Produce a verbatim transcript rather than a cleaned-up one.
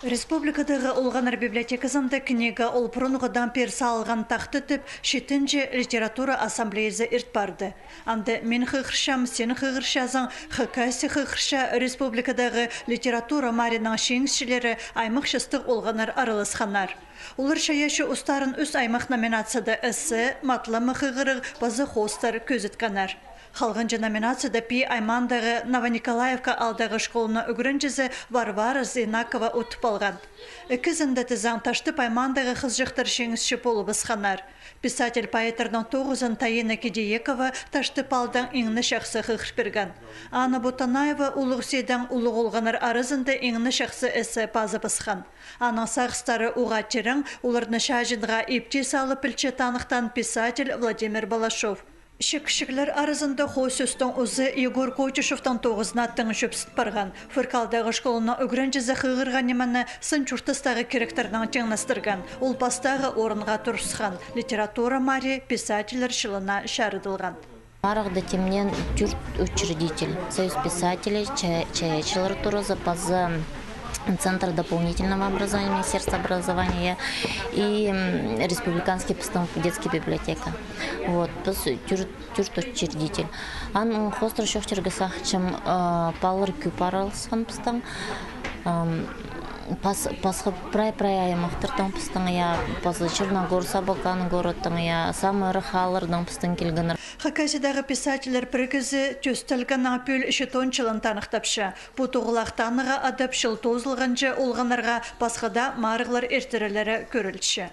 Республикадағы олғаннар библиотеказында книга ол пурунғыдаң пеер салылған тахта тіп, читінҷі литература ассамблеязы ирт парды. Анда «Мин хығырчам, син хығырчазың, Хакасия хығырча» республикадағы литература маринның чиңісчілері, аймах частығ олғаннар араласханнар. Олар чайаачы устарын ӱс аймах номинацияда: эссе, матлама хығырығ паза хоостар кӧзіткеннер. Халғанҷы номинацияда Пии аймаандағы Новониколаевка аалдағы школаның ӱгренҷізі Варвара Зейнакова утып алған. Ікізінде тізең Таштып аймаандағы хызыҷахтар чиңісчі полыбысханнар. Писатель-поэттарның тоғызын Таина Кидиекова Таштып аалдаң иң не чахсы хығыр пирген. Анна Бутанаева Улуғ Сидең улуғ олғаннар аразында иң не чахсы эссе пазыбысхан. Аның сағыстары уғаа тирең, оларны чааҷынға ипти салып пілче таныхтаан писатель Владимир Балашов. Чиик кічіглер аразында хоос сӧстің узы Егор Котюшевтің тоғызына тың чӧпсіт парған. Фыркалдағы школаның ӱгренҷізі хығырған нимені сын чуртастағы киректернең тиңнестірген. Ол пастағы орынға турысхан. Литература мари писательлер чылына чарыдылған. Марығда тимнеен тӧрт учредитель: Союз писателей, ча-, чайаачылар туразы, паза Центр дополнительного образования, Министерство образования и, м, республиканский пістің детский библиотека. Вот, піс тӧрт, тӧрт учредитель. Анаң хоостыра чоохтирға сағынчам, э, палалар кӧп араласхан пістің. Ам, пас-, пасха прай-прай аймахтардаң пістің, я, паза Черногорск, Абакан городтаң, я, самый ырах ааллардаң пістің килгеннер. Хакасиядағы писательлер пірігізі тӧстелгеннең пӱӱл читон чылын таныхтапча. Пу тоғылах танығға адап чыл тоозылғанҷа олғаннарға пасха даа марығлар иртірерлері кӧрілче.